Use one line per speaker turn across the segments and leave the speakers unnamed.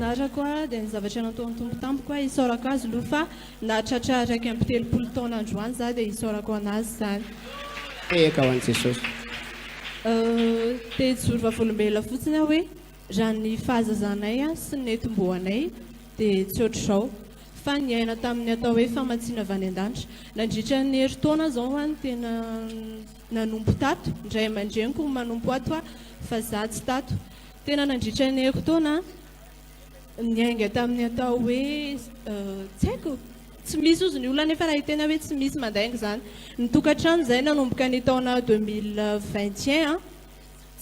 anarako a, dia ny zavatra nataon'ny Tompo tamiko a, isaorako azy aloha fa nahatratra 31 taona androany za dia isaorako anazy izany.
Tehaka ho an'i Jesosy.
Te hijoro vavolombelona fotsiny aho hoe raha ny fahazazanay sy ny nentim-boanay dia tsy ohatr'izao fa niaina tamin'ny atao hoe famatsiana avy any an-danitra. Nandritra ny herintaona izao aho no tena nanompo tato, ny ray aman-dreniko no manompo ato aho fa za tsy tato. Tena nandritra ny herintaona niainga tamin'ny atao hoe tsy haiko, tsy misy ozy ny olona nefa raha hiteny aho hoe tsy misy mandainga izany. Ny tokantrano izay nanomboka ny taona 2021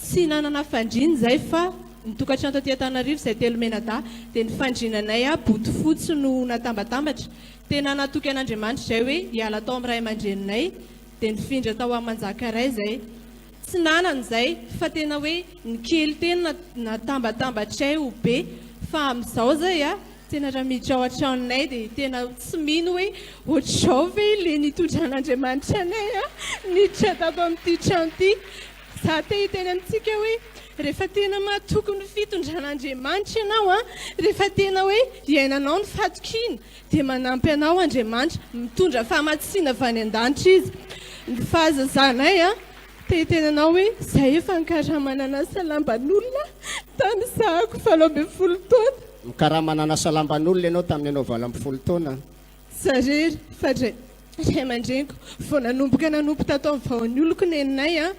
tsy nanana fandriana izay fa ny tokantrano taty Antananarivo izay telo menadahy dia ny fandriananay bodofotsy no natambatambatra. Tena natoky an'Andriamanitra izay hoe hiala tao amin'ny ray aman-dreninay dia nifindra tao amin'ny Manjakaray izay. Tsy nanana izay fa tena hoe ny kely teny natambatambatray ho be fa amin'izao zay a tena raha miditra ao an-tranonay dia tena tsy mino hoe ohatr'izao ve ilay nitondran'Andriamanitra anay a niditra tato amin'ity trano ity. Za te hiteny amintsika hoe rehefa tena matoky ny fitondran'Andriamanitra ianao a, rehefa tena hoe iainanao ny fatokiana dia manampy anao Andriamanitra, mitondra famatsiana avy any an-danitra Izy. Ny fahazazanay a, te hiteny anao hoe zay efa nikarama nanasa lamban'olona tamin'ny zahako 18 taona.
Nikarama nanasa lamban'olona ianao tamin'ny ianao 18 taona.
Za rery fa dray ray aman-dreniko vao nanomboka nanompo tato amin'ny vahoan'ny oloko neninay a,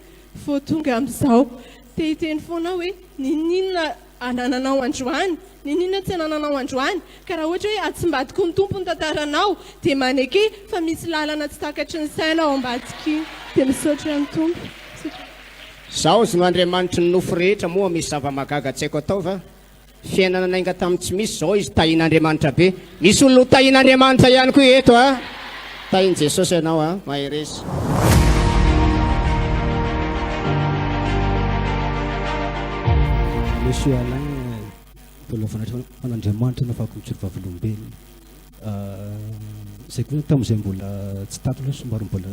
vao tonga amin'izao. Te hiteny foana aho hoe ninoninona anananao androany, ninoninona tsy anananao androany, ka raha ohatra hoe atsimbadiko ny Tompo ny tantaranao dia maneke fa misy lalana tsy takatry ny saina ao ambadik'iny. Dia misaotra ny Tompo. Misaotra.
Zaho no Andriamanitry ny nofo rehetra, moa misy zava-mahagaga tsy haiko atao va? Fiainana nainga tamin'ny tsy misy zao izy tahin'Andriamanitra be. Misy olona ho tahin'Andriamanitra ihany koa eto a! Tahin'i Jesosy ianao a! Mahereza.
Monsieur Alain, mbola voninahitra ho an'Andriamanitra no afahako mijoro vavolombelona. Izay koa tamin'izay mbola tsy tato aloha somary mbola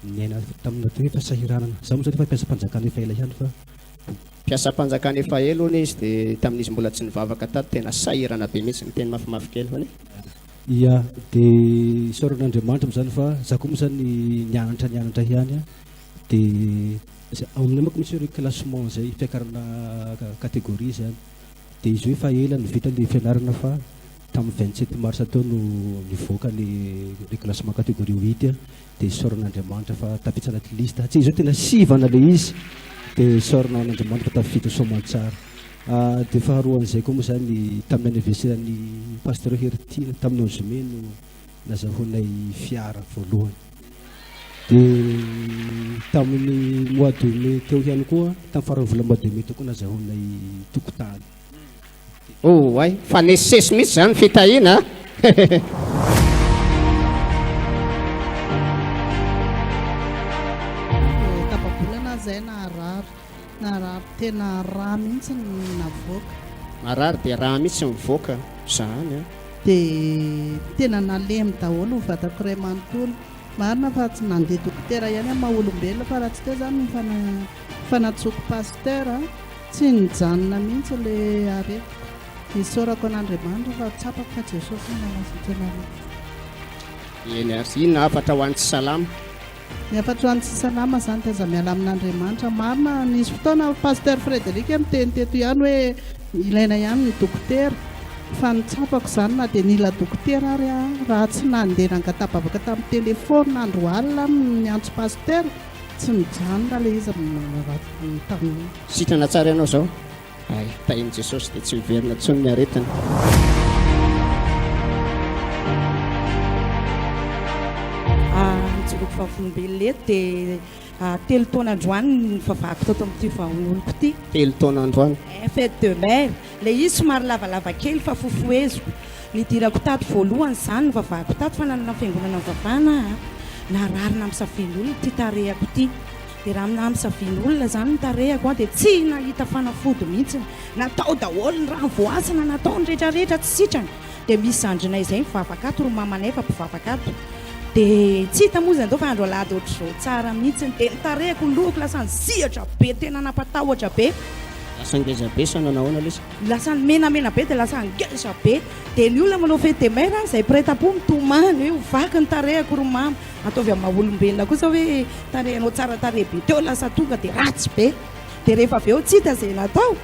niaina tamin'ny atao hoe fahasahiranana. Izaho moa izany efa mpiasam-panjakana efa ela ihany fa
Mpiasam-panjakana efa ela hono izy dia tamin'izy mbola tsy nivavaka tato tena sahirana be mihitsy, miteny mafimafy kely hono e.
Ia, dia isaorana Andriamanitra moa izany fa za koa moa izany nianatra nianatra ihany an, dia ao aminay manko misy hoe reclassement izay, fiakarana catégorie izany, dia izy io efa ela no vita ilay fianarana fa tamin'ny 27 mars teo no nivoaka le reclassement catégorie huit an, Dia isaorana Andriamanitra fa tafiditra anaty liste. Tsy izy io tena sivana le izy. Dia isaorana an'Andriamanitra fa tafiditra soamantsara. Ah, dia faharoan'izay koa moa izany tamin'ny anniversaire-n'ny Pasteur Heritiana tamin'ny 11 mai no nazahoanay fiara voalohany. Dia tamin'ny mois de mai teo ihany koa, tamin'ny faran'ny volana mois de mai teo koa nazahoanay tokotany.
Oay, fa nesesy mihitsy zany fitahiana a!
Tapa-bolana aho zay naharary, naharary tena rà mihitsy no navoaka.
Marary dia rà mihitsy mivoaka, zany an!
Dia tena nalemy daholo ny vatako iray manontolo. Marina fa tsy nandeha dokotera ihany aho maha olombelona fa raha tsy teo zany ny fanantsoko pasteur a! Tsy nijanona mihitsy le aretiko. Isaorako an'Andriamanitra fa tsapako fa Jesosy no nanasitrana anah.
Eny ary. Inona hafatra ho an'ny tsy salama?
Ny hafatra ho an'ny tsy salama zany dia aza miala amin'Andriamanitra. Marina, nisy fotoana Pasteur Frederic niteny teto ihany hoe ilaina ihany ny dokotera. Fa ny tsapako izany na dia nila dokotera ary aho, raha tsy nandeha nangata-bavaka tamin'ny telephone andro alina aho niantso Pasteur, Tsy mijanona ilay izy tamin'iny.
Sitrana tsara ianao zao? Hay, tahin'i Jesosy dia tsy miverina intsony ny aretina.
Nijoroako vavolombelona eto dia telo taona androany ny nivavahako tato amin'ity vahonoloko ity.
Telo taona androany.
Fête de mère. Ilay izy somary lavalava kely fa fofoheziko. Nidirako tato voalohany izany nivavahako tato fa nanana fiangonana nivavahana aho a. Narary nampisavian'olona ity tarehako ity. Dia raha nampisavian'olona izany ny tarehako dia tsy nahita fanafody mihitsy. Natao daholo ny rano voasana, natao ny rehetra rehetra tsy sitrana. Dia misy zandrinay izay mivavaka ato, ry mamanay fa mpivavaka ato. Dia tsy hita moa izy andao fa andro alahady ohatr'izao tsara mihitsy. Dia ny tarehako, ny lohako lasa nizihatra be, tena nampatahotra be.
Lasa ngeza be sa nanao ahoana lesy?
Lasa menamena be dia lasa ngeza be. Dia ny olona manao fête des mères izay mpiray tampo mitomany hoe ho vaky ny tarehiko ry mama. Ataovy amin'ny maha olombelona kosa hoe tarehinao tsara tarehy be teo lasa tonga dia ratsy be. Dia rehefa avy eo tsy hita izay natao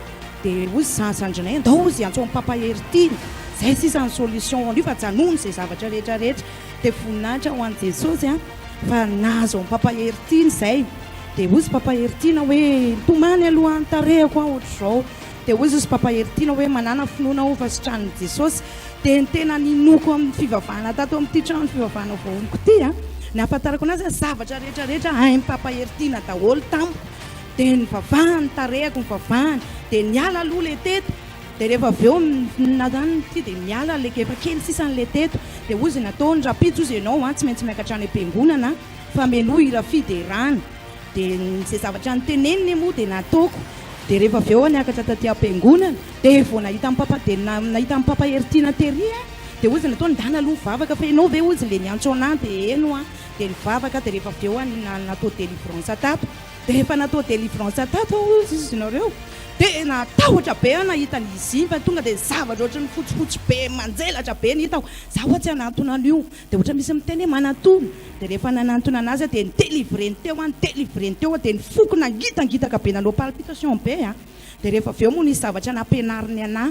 dia hozy za zandrinay andao hozy hiantso an'i papa Heritiana. Izay sisa ny solution an'io fa ajanony izay zavatra rehetra rehetra. Dia voninahitra ho an'i Jesosy an fa nahazo an'i papa Heritiana izay. Dia hozy papa Heritiana hoe nitomany aloha ny tarehiko an ohatr'izao. Dia hozy izy papa Heritiana hoe manàna finoana aho fa sitranin'i Jesosy. Dia ny tena ninoako amin'ny fivavahana tato amin'ity trano fivavahana voahoniko ity an, ny ahafantarako anazy an, zavatra rehetra rehetra hain'i papa Heritiana daholo tamiko. Dia nivavahany ny tarehiko, nivavahany. Dia niala aloha ilay teto. Dia rehefa avy eo natany ity dia niala ilay efa kely sisa an'ilay teto. Dia hozy nataony, rahampitso hozy ianao an, tsy maintsy miakatra any am-piangonana fa menoa hira fiderana. Dia izay zavatra noteneniny moa dia nataoko. Dia rehefa avy eo aho niakatra taty am-piangonana, dia vao nahita an'i Papa dia nahita an'i Papa Heritiana tery aho, dia hozy nataony, ndana aloha mivavaka fa ianao ve hozy ilay niantso anah, dia eny hoa, dia nivavaka aho, dia rehefa avy eo aho natao délivrance tato. Dia rehefa natao délivrance tato aho hozy izy nareo, dia natahotra be aho nahita an'izy iny fa tonga dia zavatra ohatran'ny fotsifotsy be manjelatra be ny hitako, za ho'a tsy hanantona an'io. Dia ohatra misy miteny hoe manantona, dia rehefa nanantona anazy aho dia ni-delivreny teo aho, ni-delivreny teo aho, dia ny foko nangitangitaka be nanao palpitation be an, dia rehefa avy eo moa nisy zavatra nampianariny anah,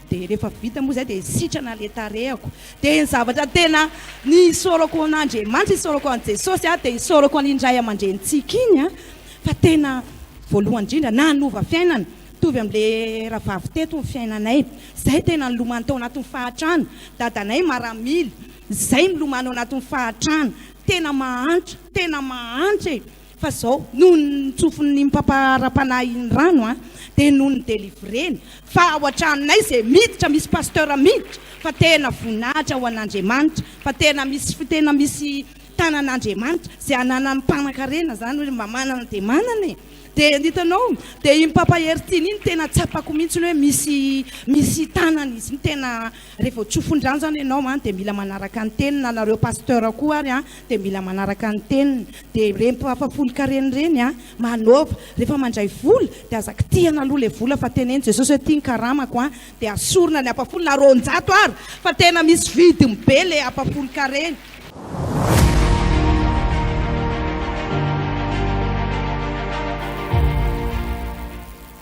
dia rehefa vita moa izay dia sitrana ilay tarehako, dia ny zavatra tena nisaorako an'Andriamanitra, isaorako an'i Jesosy an, dia isaorako an'iny ray aman-drenintsika iny an, fa tena voalohany indrindra nanova fiainana, Mitovy amin'ilay rahavavy teto ny fiainanay. Izay tena nilomano tao anatin'ny fahantrana. Dadanay maramila. Izay milomano ao anatin'ny fahantrana. Tena mahantra, tena mahantra e! Fa izao, noho ny nitsofin'ny mpampa ara-panahy iny rano an, dia noho ny delivreny. Fa ao an-tranonay izay miditra, misy pasteur miditra, fa tena voninahitra ho an'Andriamanitra, fa tena misy, tena misy tanan'Andriamanitra, izay ananan'ny mpanan-karena izany hoe mba manana dia manana e! Dia hitanao, dia iny Papa Hertine iny tena tsapako mihitsy hoe misy misy tanany izy iny tena rehefa tsofin-drano zany ianao an dia mila manaraka ny teniny na nareo pasteur koa ary an dia mila manaraka ny teniny dia ireny mpafafolon-karena ireny an manaova rehefa mandray vola dia aza kitihana aloha ilay vola fa teneno Jesosy hoe ity ny karamako an dia asorina ny ampafolo na 200 ary fa tena misy vidiny be ilay ampafolon-karena.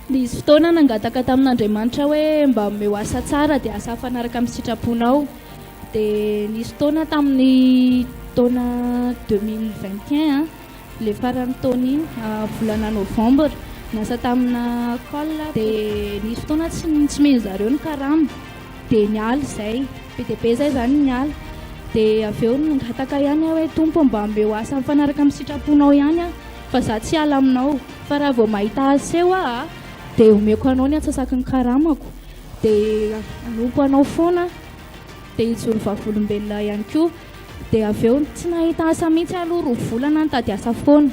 Nisy fotoana nangataka tamin'Andriamanitra hoe mba omeo asa tsara dia asa mifanaraka amin'ny sitraponao. Dia nisy fotoana tamin'ny taona 2021, ilay faran'ny taona iny, volana novembre, niasa tamina call dia nisy fotoana tsy tsy nomen'zareo ny karama. Dia niala izay. Be dia be izay izany niala. Dia avy eo nangataka ihany aho hoe Tompo mba omeo asa mifanaraka amin'ny sitraponao ihany aho fa za tsy hiala aminao. Fa raha vao mahita asa eo aho a, dia omeko anao ny antsasaky ny karamako. Dia hanompo anao foana aho. Dia hijoro vavolombelona ihany koa. Dia avy eo tsy nahita asa mihitsy aho aloha, roa volana aho nitady asa foana.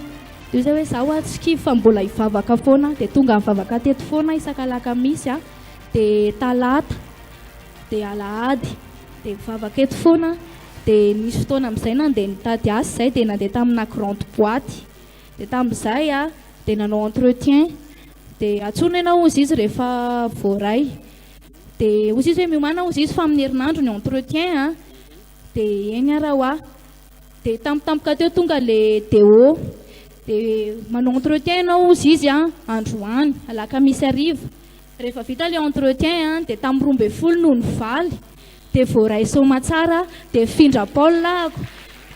Dia hoy izy hoe za ho'a tsy kivy fa mbola hivavaka foana aho. Dia tonga nivavaka teto foana aho isak'alakamisy a. dia talata, dia alahady, dia mivavaka eto foana aho, dia nisy fotoana amin'izay nandeha nitady asa izay dia nandeha tamina grande boite, dia tamin'izay aho dia nanao entretien, dia antsoina ianao hozy izy rehefa voaray, dia hozy izy hoe miomàna hozy izy fa amin'ny herinandro ny entretien an, dia eny ara hoa. Dia tampotampoka teo tonga le DO. Dia manao entretien ianao hozy izy an, androany, alakamisy hariva. Rehefa vita le entretien an, dia tamin'ny 12 no nivaly, dia voaray soamatsara, dia nifindra pôle ahako.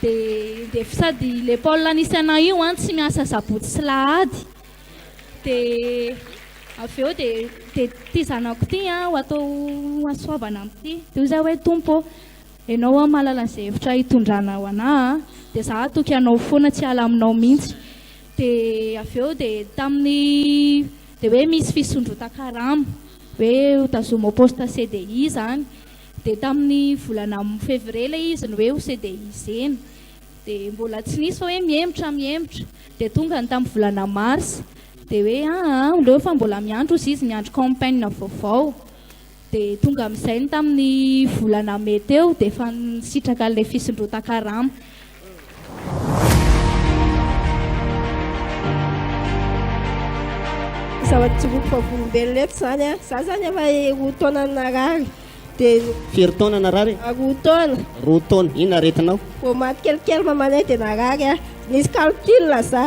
Dia dia sady le pôle nisy anah io an, tsy miasa sabotsy sy lahady. Dia avy eo dia dia ity zanako ity an, ho atao hasoavana amin'ity. Dia hoy za hoe Tompo ô, Enao aho mahalala an'izay hevitra hitondranao anah a, dia za hatoky anao foana tsy hiala aminao mihitsy. Dia avy eo dia tamin'ny dia hoe misy fisondrotan-karama hoe ho tazomy au poste CDI izany. Dia tamin'ny volana février ilay izy no hoe ho CDI-zena. Dia mbola tsy nisy fa hoe mihemotra mihemotra. Dia tonga ny tamin'ny volana mars dia hoe aa aleo fa mbola miandry hozy izy miandry campagne vaovao. Dia tonga amin'izay ny tamin'ny volana mey teo dia efa nisitraka an'ilay fisondrotan-karama.
Zavatra tsoriko vavolombelona eto izany a, za zany efa roa taona narary dia.
Firy taona narary?
Roa taona.
Roa taona, inona aretinao?
Vao maty kelikely mamanay dia narary aho, nisy calcul za,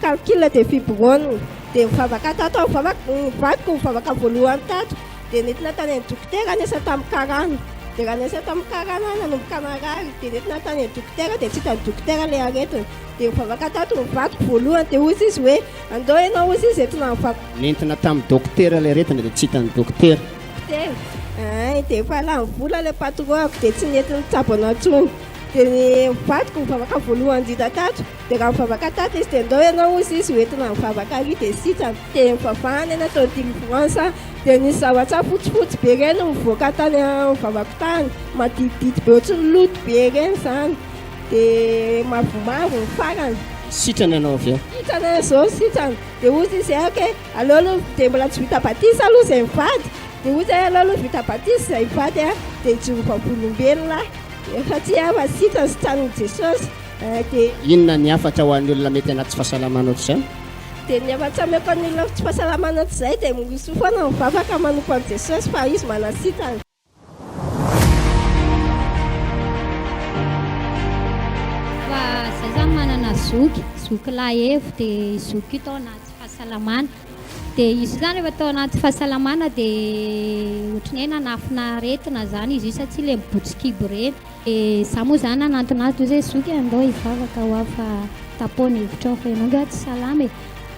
calcul dia fibrone, dia nivavaka tato aho, nivavaka, ny vadiko nivavaka voalohany tato, dia nentina tany amin'ny dokotera niasa tamin'ny karana, dia raha niasa tamin'ny karana aho nanomboka narary, dia nentina tany amin'ny dokotera dia tsy hitan'ny dokotera ilay aretina. Dia nivavaka tato ny vadiko voalohany dia hozy izy hoe andao ianao hozy izy entina mivavaka.
Nentina tamin'ny dokotera ilay aretina dia tsy hitan'ny dokotera.
Dokotera, Ay, dia efa lany vola ilay patron-ko dia tsy nety nitsabo anao intsony. Dia ny vadiko nivavaka voalohany indrindra tato, dia raha nivavaka tato izy dia andao ianao hozy izy hoentina mivavaka ary dia sitrana. Dia nivavahana natao délivrance dia nisy zavatra fotsifotsy be ireny nivoaka tany amin'ny vavako tany, maditidity be ohatran'ny loto be ireny izany. Dia mavomavo ny farany.
Sitrana ianao avy eo.
Sitrana aho izao, sitrana. Dia hoy izy ok, aleo aloha, dia mbola tsy vita batisa aloha izay mivady. Dia hoy izy aleo aloha vita batisa izay mivady an, dia hijoro vavolombelona aho. Fa tsy aho fa sitrana, sitranin'i Jesosy. Dia.
Inona ny hafatra ho an'ny olona mety anaty tsy fahasalamana ohatr'izany?
Dia ny hafatra ameko an'ny olona tsy fahasalamana ohatr'izay dia mirosoa foana mivavaka manompo an'i Jesosy fa Izy manasitrana.
Fa zay zany manana zoky, zoky lahy evo dia zoky io tao anaty fahasalamana. Dia izy io zany rehefa tao anaty fahasalamana dia ohatran'ny hoe nanafina aretina zany izy io satria ilay mibotsi-kibo ireny. Dia za moa zany nanantona azy dia hoy izy hoe zoky e andao hivavaka ho aho fa tapaho ny hevitrao fa ianao angaha tsy salama e.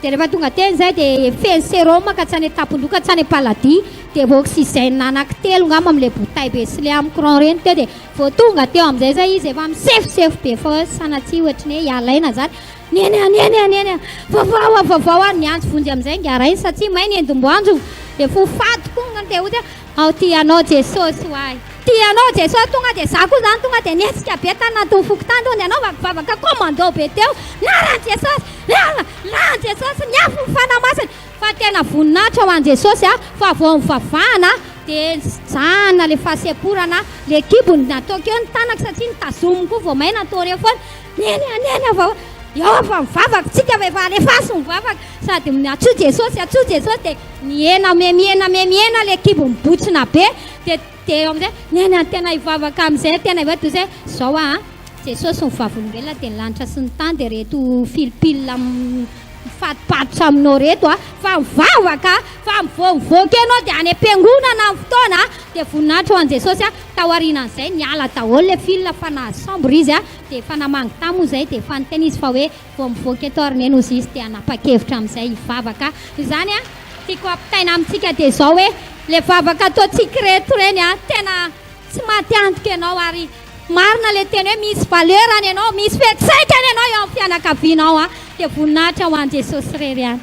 Dia rehefa tonga teny izay dia feno sérum ka tsy any an-tampon-doha ka tsy any am-paladia dia vao oxygène anankitelo angamba amin'ilay bouteille be sy ilay amin'ny courant ireny teo dia vao tonga teo amin'izay izay izy efa misefosefo be fa hoe sanatria ohatry ny hoe hiala aina izany neny a neny a neny a vaovao a vaovao a niantso vonjy amin'izay ingahy rainy satria may ny endim-boanjo dia fo faty koa dia hoy Ao tia anao Jesosy ho ahy. Tia anao Jesosy tonga dia za koa zany tonga dia nihetsika be tany anatin'ny fokontany tonga dia nanaovako vavaka commando be teo laran'i Jesosy lala laran'i Jesosy ny afo ny fanahy masina fa tena voninahitra ho an'i Jesosy a fa vao nivavahana dia nijahana le fahasemporana le kibony nataoko eo ny tanako satria nitazominy koa vao may nataony eo foana neny a neny a vao eo fa mivavaka tsika fa efa alefaso mivavaka sady miantsoa Jesosy antsoa Jesosy dia Mihena me mihena me mihena le kibo mibotsina be de de eo amizay neny an tena hivavaka amizay tena hivavaka de zay zao a Jesosy ny vavolombelona de ny lanitra sy ny tany de reto filipile mifatopatotra aminao reto a fa mivavaka fa mivoavoaka enao de any am-piangonana ny fotoana de voninahitra ho an'i Jesosy a taorianan'izay niala daholo le fil fa nahazo chambre izy a de efa namangy tany moa zay de efa niteny izy fa hoe Vao mivoaka eto ary neny ozy izy dia hanapa-kevitra amin'izay hivavaka. Izany an, tiako hampitaina amintsika dia izao hoe, ilay vavaka ataontsika ireto ireny an, tena tsy maty antoka ianao ary marina ilay teny hoe misy valeur ny anao, misy fiantraikany ianao eo amin'ny fianakavianao an, dia voninahitra ho an'i Jesosy irery ihany.